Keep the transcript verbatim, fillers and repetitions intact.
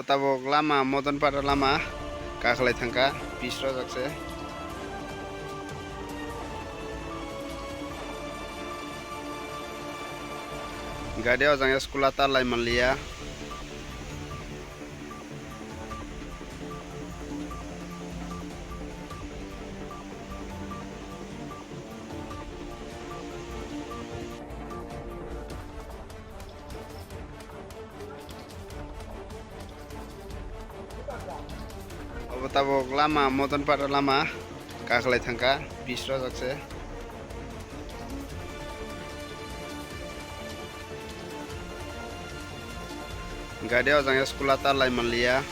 Tabuk lama, Modonpara lama kakhlai thangkha, pis rojak se. Gari o jang school a ta lai manliya. Obo tabuk lama, Modonpara lama kakhlai thangkha, pis rojak se. Gari o jang school a ta lai manliya.